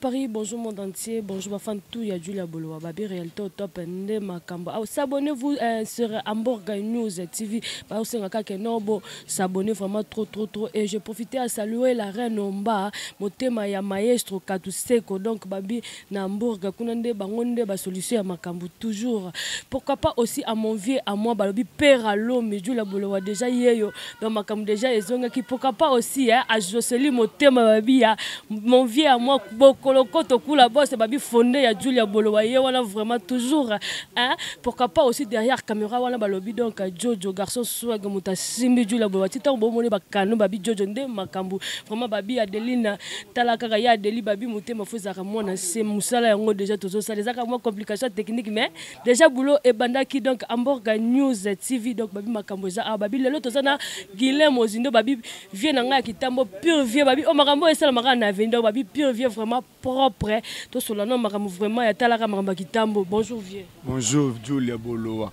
Paris, bonjour monde entier, bonjour ba fan tout ya Julia Bolowa, babi réalité au top nde makambo. Ah, s'abonnez-vous sur Hamburg News TV. Ba osenga kaka no bo s'abonner vraiment trop trop trop et je profitais à saluer la reine Omba, motema ya maestro Katuseko donc babi na Hamburg kuna nde bango nde ba solution ya makambo toujours. Pourquoi pas aussi à mon vieux à moi balobi père Lomi Julia Bolowa déjà yeyo donc makambo déjà ezongaki. Pourquoi pas aussi hein, à Jocelyne motema babi ya mon vieux à moi bokolokoto kula boss babi fondé ya Julia Bolowa ye wana vraiment toujours hein. Pourquoi pas aussi derrière caméra wana balobi donc Jojo garçon swag muta simbi Julia Bolowa tita bomoni bakano babi Jojo nde makambo vraiment babi Adeline tala kaka ya Adeline babi motema fo ezalaka mwana se musala yango déjà tozosala ezalaka mwa complication technique mais déjà boulot ebandaki donc Hamburg News TV donc babi makambo eza awa babi lelo toza na Guilain Mozindo babi vieux na ngai ya kitambo pur vieux babi o makambo esalamaka na avenue donc babi pur vieux vraiment propre tosola no makambo vraiment ya talaka makambo ya kitambo. Bonjour vieux. Bonjour Julia Bolowa.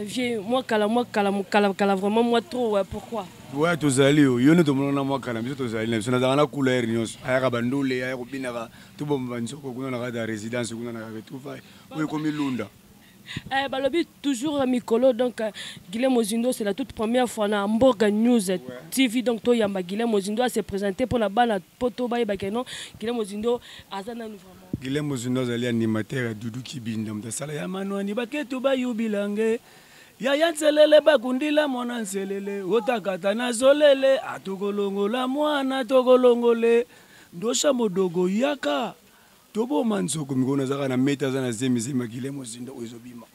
Vieux, moi kala moi kala kala kala vraiment moi trop ouais, pourquoi? Ouais tozali yo yo nde tomonana mwa kala biso tozali na biso nazalaka na couleur nyonso ayaka bandule aya kobinaka tobomba banzoko kuna na kati ya résidence kuna na retrouvaille oyo ekomi lunda. Balobi toujours mikolo donc Guilain Mozindo c'est la toute première fois na Hamburg News TV donc toyamba Guilain Mozindo a se présenter pour la bana poto bayeba ke non Guilain Mozindo aza nanu vraiment. Guilain Mozindo azali animateur ya Doudou Kibinda moto asala ya manwani baketu bayubilange yaya nselele bakundila mwana nselele otakata na zolele atokolongola mwana tokolongole ndosha modogo yaka toboma nzoko mikolo nazalaka na meta aza na zemi zemi ya Guilain Mozindo oyo ezobima.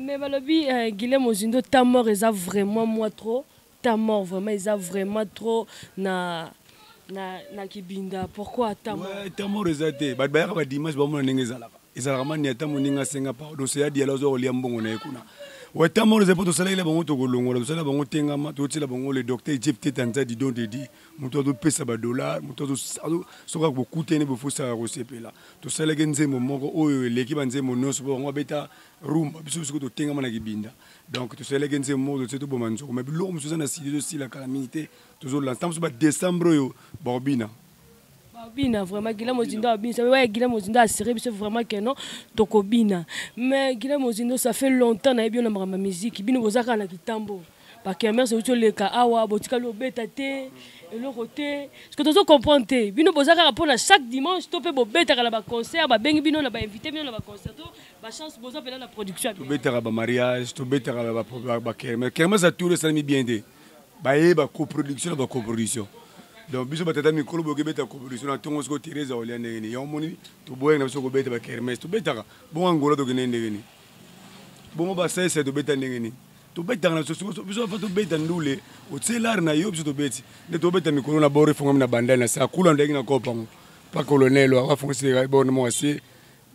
Mais balobi Guilain Mozindo ta mort eza vraiment moi trop ta mort vraiment eza vraiment trop na na na Kibinda. Pourquoi ta mort? Ouais, ta mort eza te bato bayaka ba dimanche bamona ndenge ezalaka ezalaka mani ata moninga asenga pardon se ya diala oza kolia mbongo na ye kuna. Ouais, ta mort eza mpo tosalaki bango tokolongola tosala bango tengama totiela bango le docteur Jeff Teta Nzadi don dedi moto azopesa ba dollar moto soki akokutani bofosaka kosepela tosalaki nzembo moko oyo eleki banzembo nyonso mpo bango babeta rumba biso soki totengama na Kibinda donc tosalaki nzembo moko totie toboma nzoko mais biloko mosusu eza na studio ezosila kala mingi te tozolansa ntango mosusu ba décembre oyo bakobina babina vraiment Guilain Mozindo abina ouais Guilain Mozindo assuré biso vraiment que non tokobina mais Guilain Mozindo ça fait longtemps na yebi na makambo ya musique bino bozaka na kitambo ba kermesse euti oleka awa botikali obeta te eloko te parce que tozo comprendre te bino boza kaka mpona chaque dimanche to mpe bobetaka na baconcert babengi bino na bainvité bino na baconcert to bachance boza mpena na production. Tobetaka bamariage tobetaka bakermesse kermesse ya tour esalemi bien te bayeba coproduction na bacoproduction donc biso batata mikolo boyoki ebeta coproduction na ntongo sikoyo Therese olia ndenge nini yango moni toboyaki na biso kobeta bakermesse tobetaka bongo Angola tokende ndenge nini bongo basaisa tobeta ndenge nini tobetaka na biso biso fa tobeta ndule otie lare na yo biso tobeti nde tobeta mikolo na boro efongami na bandali na sa kula ndenge na kopango pa colonel afongisi borne moko asie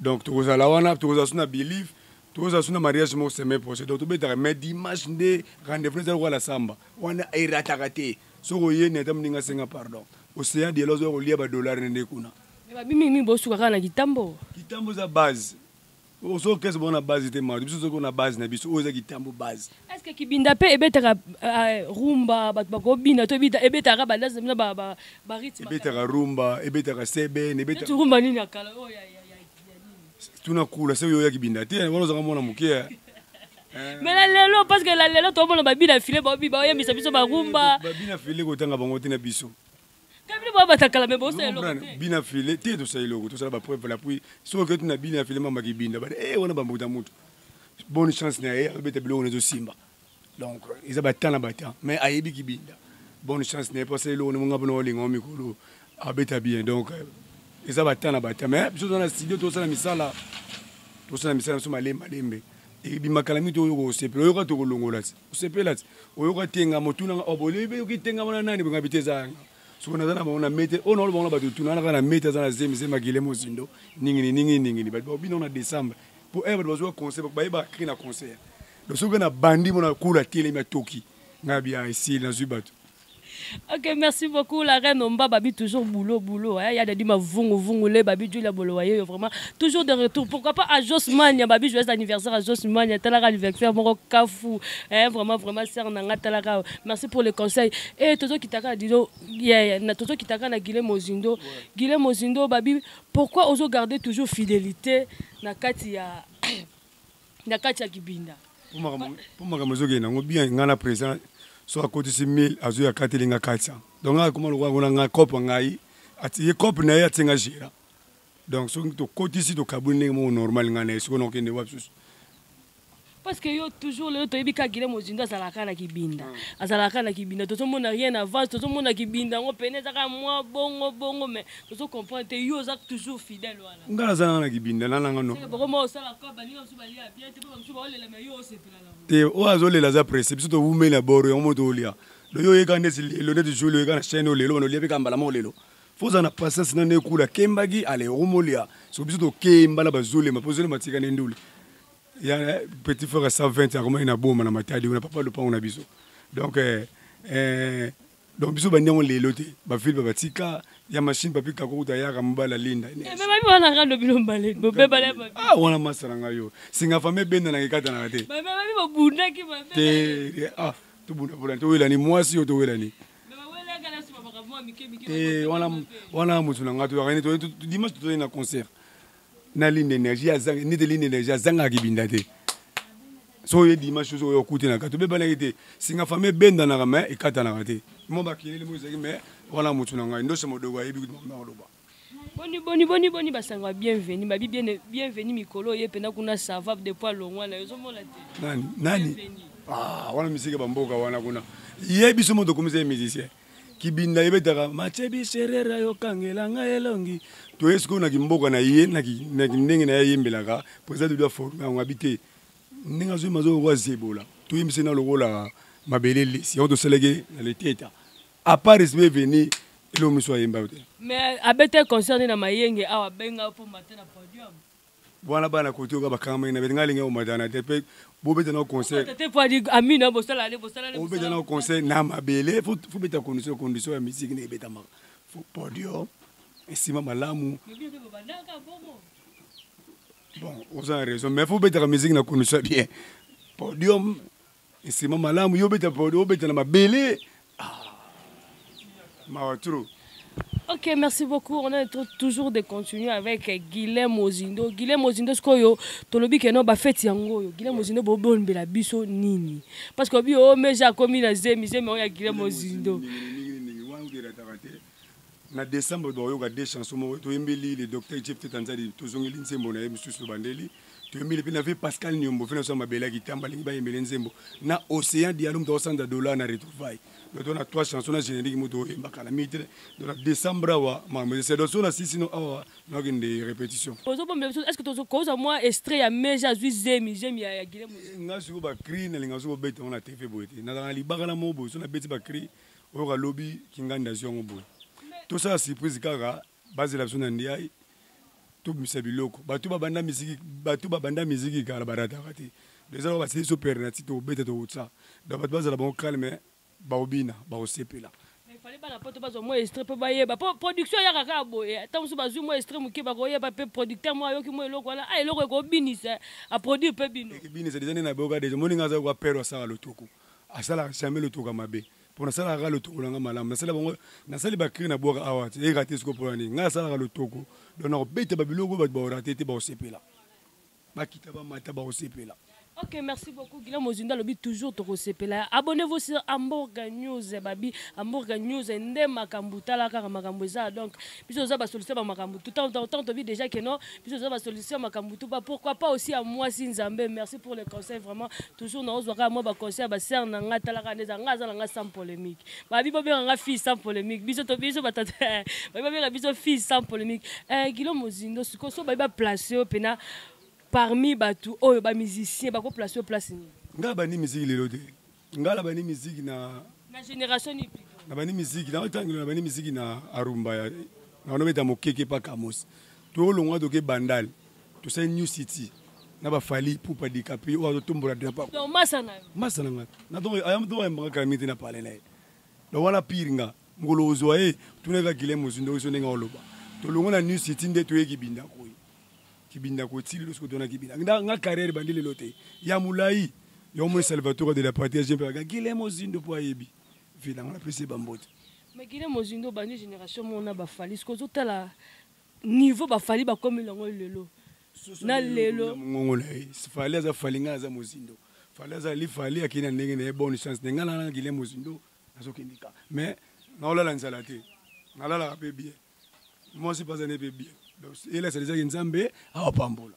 donc tokozala wana tokozala so na believe tokozala so na mariage moko semaine prochaine donc tobetaka mais dimanche nde rendez-vous ezali koala samba wana erataka te soki oyeni ata moninga asenga pardon océan dielo azoya kolia badollar nde kuna. Babi mingi bosuka kaka na kitambo. Kitambo eza base ozokesa bongo na base te mato biso soki na base na biso oyo eza kitambo base. Est ce que Kibinda mpe ebetaka rumba bato bakobina to ebetaka badanse na barythme? Ebetaka rumba ebetaka seben. Ebetaka rumba nini ya kala oyo? Tuna kula se oyo ya Kibinda te wana ozaka mwana moke. Mais la lelo parce que la lelo tomona babina file babi bayembisa biso barumba. Babina file kotanga bango te na biso. Kabili bo batakala me bosala eloko te. Bina file te tosala eloko tosala bapreuve la puis soki oke tuna bina file mamba Kibinda bade e wana bambuta mutu bonne chance na ye azobeta biloko na ezosimba donc eza batan na batan mais ayebi Kibinda bonne chance na ye mpo asala eloko nemonga mpona olinga o mikolo abeta bien donc eza batan na batan mais biso toza na studio tosala misala tosala misala biso malembe malembe ebimaka na mito oyoka osepela oyoka tokolongola ti osepela ti oyoka tengama otunanga oboyebi tengama na nani bonga bite eza yanga soki naza na bango na mete oyo naoloba bango na bato tuna naka na mete aza na zemi zemi akile mozindo ningini ningini ningini bato babino na décembre po bato bazwa concert bayeba cri na concert donc soki na bandi mona kula telemi atoki ngai bia esili nazwi bato. Ok, merci beaucoup la reine Omba Babi, toujours boulot, boulot. Hein. Il y a des vungu vungu le Babi Julia Bolowaye, vraiment toujours de retour. Pourquoi pas à Josmania Babi, joyeux anniversaire à Josmania, talaka anniversaire moko kafu. Hein, vraiment vraiment sœur nanga talaka. Merci pour le conseil. Et tozo kitaka dido yeah, na tozo kitaka na Guilhem Mozindo. Guilhem Mozindo Babi, pourquoi ozo garder toujours fidélité na kati ya na kati ya kibinda? Po makambo ezokende nango bien, ngai na président so akotisi 1000, azoya akateli nga 400. Donc ngai akoma lokola ngona ngai cope ngai ye cope na ye atie nga gérant. Donc soki tokotisi, tokabuli ndenge moko normal, ngai na ye. Soki nakokende wapi susu? Parce que yo toujours lelo toyebi kaka Guilhem Mozindo azalaka na kibinda, azalaka na kibinda. Tozomona rien avance, tozomona kibinda yango pene ezaka mwa bongo bongo, mais tozocomprendre te, yo oza toujours fidèle wana. Ngai naza nanga na kibinda na nanga no. Bokoma osala ko baninga mosusu balia bien te, mpo bamosusu baolela, mais yo osepela nango. Te, oyo azolela aza presse. Biso towumeli na boro yango mo tolia. Donc yo oyeka ndeti lelo, ndeti jour oyeka na chaîne oyo lelo, bana olia mpe kaka mbala moko lelo. Fo ozala na patience nano ekula kembaki ale okomolia. Soki biso tokemba na bazolema, mpo zolema tika nde ndule ya petit frère 120 akomaki na boma na Matadi kuna, papa lopango na biso. Donc donc biso bandi yango lelo te. Bafile babatika ya machine papi kakokuta ayaka mobali alinda. Babi wana ngando bino mbale bobebale. Ah, wana masa na ngai yo singa fame ebendanaka ekatanaka te. Babi bobundaki? Te, ah, tobunda mpona towelani mwasi oyo towelani te. Wana wana motu na ngai toyakani dimanche, tozali na concert na Ligne d'énergie. Azanga nete Ligne d'énergie azangaka kibinda te. So oye dimanche oyo okutenaka, tobebanaki te. Singa fame ebendanaka mais ekatanaka te. Mo bakeleli mo ezalaki, mais wana motu na ngai ndoso modogo ayebi kutu makambo aloba. Boni boni boni boni basango ya Bienvenu? Babi bien Bienvenu mikolo oye mpena kuna, ça va depuis alongwa na yo, ozomona te? Nani nani? Ah, wana misika bamboka wana kuna ye biso mo tokomisa ye musicien. Kibinda ebetaka mache biserera yokangela ngai elongi. Toye sikoyo na kimboka na ye na ndenge na ye ayembelaka. Président Dudu aforme yango abi te ndenge azoyemba azoyoka zebola. Toyembisi na lokola mabele lesi yango tosalaki na leteta. À part Bienvenu, eloko miso ayemba yo te. Mais abete concert nde na Mayenge awa, abenga mpo mate na podium. Wana bana kote oyo bakangamaki na bete, ngai alingi omatana te mpe bobeta na concert. Te po amina bosala ale bosala. Obeta na concert na mabele, faut beta condition, condition ya musique ndenge ebetamaka. Faut podium esima malamu. Bon, oza na raison, mais faut betaka musique na condition ya bien, podium esima malamu. Yo obeta podium, obeta na mabele, ah, mawa trop. Ok, merci beaucoup. On est toujours de continuer avec Guilhem Mozindo. Guilhem Mozindo, ce que tolobi ke no ba fête yango yo. Guilhem Mozindo bo bombela biso nini? Parce que bi o meja komi na zemi zemi ya Guilhem Mozindo. Na décembre toyoka deux chansons moko toyembeli le docteur Jeff Tetanzali, tozongeli nzembo na ye mosusu tobandeli toyembeli mpe na ve Pascal Niombo fe na so mabele ya kitamba alingi bayembele nzembo na Océan Dialo moto akosanda dollar na retrouvaille. Donc tona trois chansons na générique moto oyembaka na mitre. Donc na décembre awa makambo eza. Donc so na sisino awa nakende répétition. Ozobombela biso, est ce que tokozwa mwa extrait ya meja azwi zemi zemi ya Guilhem? Nga sikoyo bacri nalinga soki obeta yango na TV boye te. Nazala na libaka na moko boye, so nabeti bacri oyoka lobi kingandi azwi yango boye. Tosala surprise kaka, bazela biso na ndiai tobimisa biloko. Bato babanda misiki, bato babanda miziki kala barataka te. Eza kaka basili so pernati tobeta tokotsa. Donc bato bazala bango calme, baobina bakosepela. Mais fallait bana poto bazwa mwa extrait mpo bayeba, po production eyaka kaka boye. Ata mosusu bazwi mwa extrait moke, bakoyeba mpe producteur moko ayoki mwa eloko wana, ah, eloko ekobinisa, aproduire mpe bino. Ekebinisa deja nde naboyoka deja moninga aza kwa pere asala lotoko, asalaka jamais lotoko ya mabe mpo nasalaka kaka lotoko na nga malamu. Nasala bango, nasali bacri na bwaka awa te eyeka te. Sikoyo mpona nini ngai asalaka lotoko? Donc nakobeta babiloko oyo bato baorate te, bakosepela, bakita bamata bakosepela. Ok, merci beaucoup. Guillaume Mozindo alobi toujours tokosepela. Abonnez-vous sur Hambourg News, babi Hambourg News nde makambo tala kaka makambo eza. Donc biso oza ba solution ba makambo tout temps tant tobi déjà que non, biso oza ba solution makambo tout ba pourquoi pas aussi à moi si Nzambe. Merci pour le conseil vraiment. Toujours na ozwaka moi ba conseil ba sœur na nga tala kaka ndeza nga za na nga sans polémique. Babi bo benga nga fille sans polémique. Biso to biso batata babi bo benga biso fille sans polémique. Guillaume Mozindo siko so babi ba placer pena parmi bato oyo bamusicien bakoplace oyo place nini? Ngai bandi misiki lelo te. Ngai na bandi misiki na na génération nini plutôt? Na bandi misiki na otangelo, na bandi misiki na arumba ya na wana beta mokeke pa kamos. Tolongwa toke Bandal, tosali New City na bafali Pupa Dicapri oyo azotombola drapeau. Donc masa na yo? Masa na ngai na donc ayambaka kala mingi te na pale na ye. Donc wana pire nga mokolo ozwa ye tunaka Guilain Mozindo oyo ndenge oloba. Tolongo na New City nde toye kibinda koyi. Kibinda koyi ti lelo soki tona kibinda. Nga nga carrière bandi lelo te. Ya mulayi. Yo mo Salvatore de la Patrie je mpe Guilain Mozindo po ayebi. Vila nga napesi ba mbote. Mais Guilain Mozindo bandi génération mona ba Fally sikoyo ozotala niveau ba Fally bakomi nango lelo. Na lelo. Mongongo na ye. Fally aza Fally nga aza Mozindo. Fally aza li Fally akei na ndenge na ye bonne chance. Nga na Guilain Mozindo nazokende ka mais naolala nzala te nalalaka mpe bien mwasi mpe aza ne mpe bien donc elakisa deja ke nzambe awapambola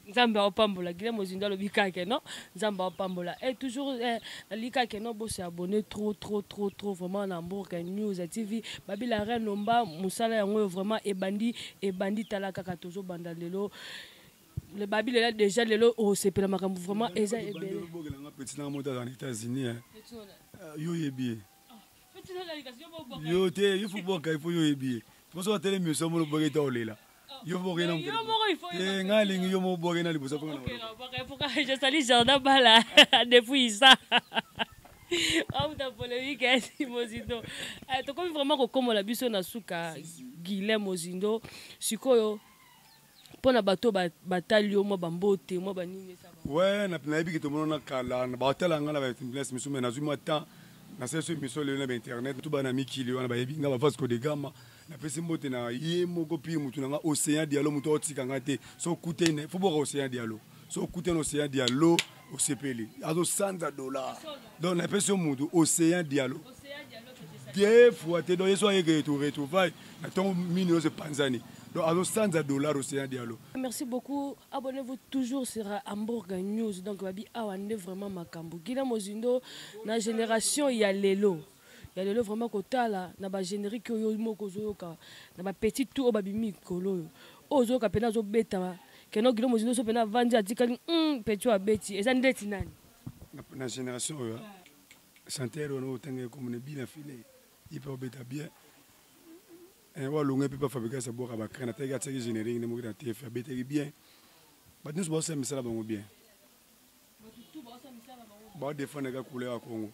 nzambe aopambola Guilain Mozindo alobi kaka non nzambe aopambola et toujours eh, nalingi kaka non bose abonné trop trop trop trop vraiment na Hambourg News TV babi la reine omba mosala yango oyo vraiment ebandi ebandi tala kaka tozobanda lelo le babi lela déjà lelo osepela makambo vraiment eza ebele obokela nga petit na moto aza na États-Unis hein. Yo oyebi ye yo te yo fo bwaka ifo yo oyebi ye poso atelemi miso molo bwaka ete olela yo bwaka na te nga alingi yo moko bwaka na liboso mpo na je salue Jordan Bala depuis Isa auta polémique ya Mozindo tokomi vraiment kokomola biso na suka Guilain Mozindo sikoyo mpo na bato batali yo mwa bambote mwa banini esaba we nayebi ke tomonana kala batala nga na baplace misusu me nazwi mwa temps nasali so émission lelo na bainternet to bana mikili wana bayebi nga bavasco de gama napesi mbote na ye moko pire motu na nga océan dialo motu aotika nga te so okutene fo boka océan dialo so okutene océan dialo osepeli azosanza dollar donc napesi yo motu océan dialo deux fois te donc ye so ayeke to retrouvaille na ntongo mini oyo epanzani donc azosanza dollar océan dialo. Merci beaucoup abonnez-vous toujours sur Hambourg News donc babi awa nde vraiment makambo Guilain Mozindo na génération ya lelo ya lelo vraiment kotala na ba générique oyo moko ozoyoka na ba petit tout oyo babimi mikolo oyo oyo ozoyoka mpena azobeta keno Guilain Mozindo so mpena avandi atikali petit oyo abeti eza ndeti nani na génération oyo chanteur wana otanga ekomona bina file ye mpe obeta bien walonga mpe bafabrikas abwaka bacrin ataki atiaki générique nde moki na tf abetaki bien bato nyonso baosala misala bango bien baodefendre kaka couleur ya Congo.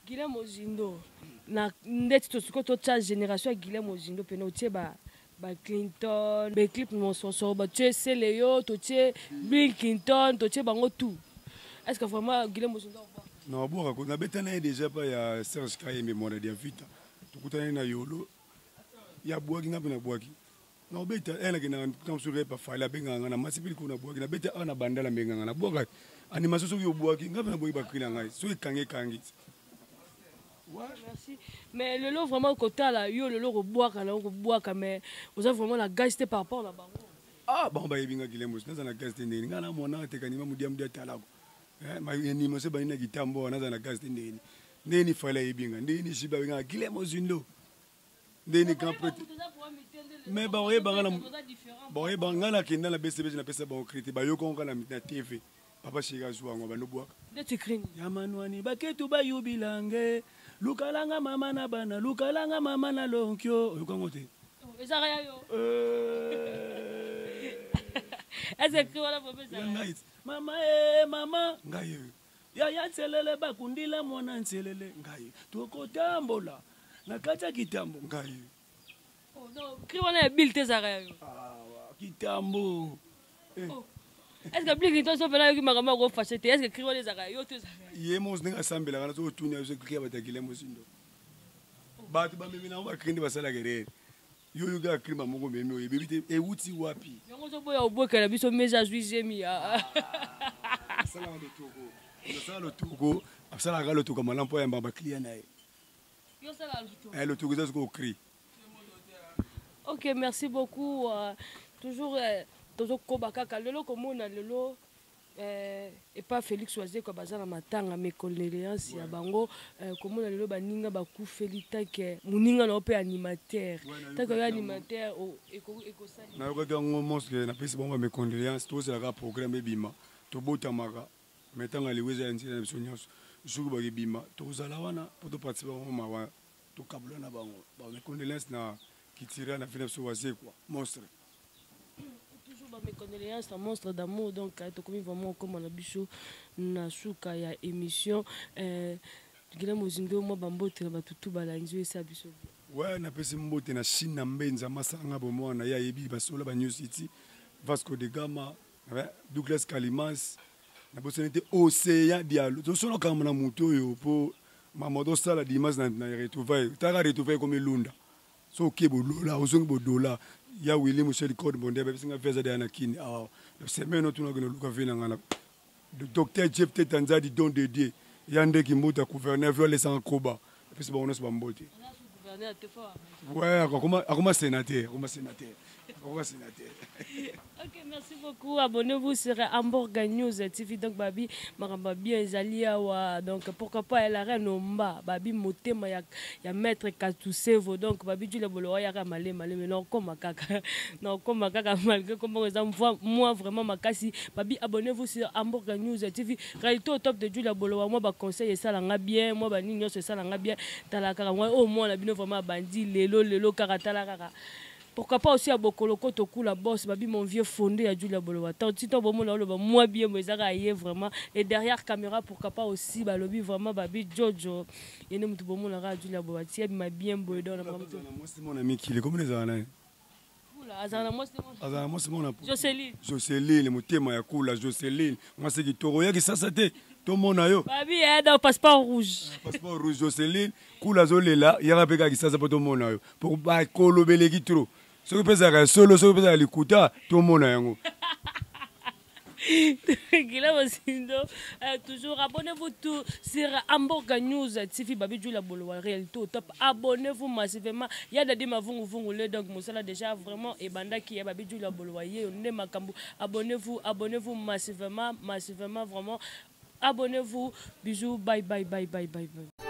Guilain Mozindo na ndeti tosiko totya génération ya Guilain Mozindo mpena otie ba ba Clinton ba clip mososo batie Seleyo totie Bill Clinton totie bango tout est-ce que vraiment Guilain Mozindo na abwaka nabeta na ye déjà pa ya Serge Kayembe mwana Diavita tokutani na yolo ya bwaki nga mpe nabwaki naobeta nakendaka ntango mosusu repa fali abengaka nga na masi mpe likolo nabwaki nabeta awa na bandala ambengaka nabwaka animation soki obwaki nga mpe nabwaki bakri na ngai soki ekangi ekangi. Merci. Mais lelo vraiment kotala yo lelo kobwaka na kobwaka mais oza vraiment na gaz te par rapport na bango. Ah bango bayebi nga Guilain Mozindo naza na gaz te ndenge ngai na mwana atekani ma mudia mudia talako animation ebandi na kitambo naza na gaz te ndenge ndenge ni fali ayebi nga ndenge ni jibe abenga Guilain Mozindo ndenge ni grand prêtre mais baoyebanga na baoyebanga ngai nakenda na BCBG napesa bango cri te bayoka ngo kaka na TV papa sheri azwa yango bando bwaka ya manwani baketu bayubilange lukalanga mama na bana lukalanga mama na lonkio oyoka ngo te ezaka ya yo ese cri wana ngai mama e mama ngai yaya nselele bakundila mwana nselele ngai tokotambola na kati ya kitambo ngai. Cri wana ya Bill te ezalaka ya yo kitambo. Est-ce que Bill Clinton so mpena ayoki makambo akofashe te est-ce que cri wana ezalaka yo to ezalaka ye mosi ndenge asambelaka na sokotuni biso cri ya bato ya Guilain Mozindo bato bamemi nango bacri nde basalaka erreur yo yoki cri moko memi oyo ebebi te ewuti wapi yango ozoboya obwekela biso mesa azwi zemi asalaka lotoko asala lotoko asalaka lotoko malamu mpo ayambaka baclient na ye lotoko eza soki ocri. Ok, merci beaucoup. Toujours tozokoba kaka lelo komona lelo epa Félix Wazekwa baza na matanga mes condoléances ya bango komona lelo baninga bakufeli take moninga na yo mpe animateur take oyo animateur ekosali nayokaki yango mosque napesi bango ba mes condoléances tozelaka programme ebima tobotamaka mais ntango aliwa eza ya nzela na biso nyonso jour bakebima tozala wana mpo toparticipe bango mawa tokabula na bango ba mes condoléances na kitira na vina biso Wazekwa monstre. Toujours ba mes condoléances na monstre d'amour donc tokomi vraiment okoma na biso na suka ya émission. Gila Mozindo, mwa bambote na bato tu balandi oyo esa biso. Ouais, napesi mbote na Chine na Mbenza masanga bomwana ye ayebi basola ba New City, Vasco de Gama, Douglas Kalimas, nabosani te Océan Diallo. Tosolo kama na moto oyo po mama tosala dimanche na retrouvaille. Taka retrouvaille comme lunda. So oke bolola, ozongi bodola. Ya Willy Michel Code Bonde, babisi nga visa de na kini. Ah, semaine otuna kino luka vie na ngana. Docteur Jeff Teta Nzadi, don de Dieu. Ya ndeki mbuta gouverneur vio alesanga koba. Apesi bango nyonso bambote. Ouais, akoma sénateur, akoma sénateur. Akoma sénateur. Ok, merci beaucoup. Abonnez-vous sur Hamburg News TV. Donc, Babi, Maramba bien ezali awa. Donc, pourquoi pas la reine Omba, Babi motema ya ya maître Katusevo. Donc, Babi Julia Bolowa ya malé malé mais non comme kaka. Non comme kaka malgré comment ça moi vraiment makasi. Babi, abonnez-vous sur Hamburg News TV. Réalité au top de Julia Bolowa, moi ba conseil ça la bien, moi ba nini ça la bien. Tala kaka moi au moins la bino vraiment bandi lelo lelo kaka tala kaka. Pourquoi pas aussi à Bokoloko Tokula boss babi mon vieux fondé à Julia Bolowa. Tant tito bomo la ba moi bien moi ezaka ye vraiment et derrière caméra pourquoi pas aussi ba lobby vraiment babi Jojo yene mutu bomo la Julia Bolowa tie ma bien boy dans la moi c'est mon ami qui est comme les ana. Kula azana moi c'est mon azana moi c'est mon Joseline. Joseline motema ya kula Joseline moi c'est qui toro ya kisasa te tomona yo. Babi eh dans passeport rouge. Passeport rouge Joseline kula zolela ya kapeka kisasa po tomona yo. Pour ba kolobeleki trop. Soki mpezaka solo, soki mpezaka likuta, tomona yango. Gila Mosindo, toujours abonnez-vous tout sur Hamburg News TV Babi Julia Bolowa réalité au top. Abonnez-vous massivement. Il y a des mavungu vungu le donc mosala déjà vraiment et banda qui est Babi Julia Bolowa ye ne makambu. Abonnez-vous, abonnez-vous massivement, massivement vraiment. Abonnez-vous. Bisous, bye bye bye bye bye bye.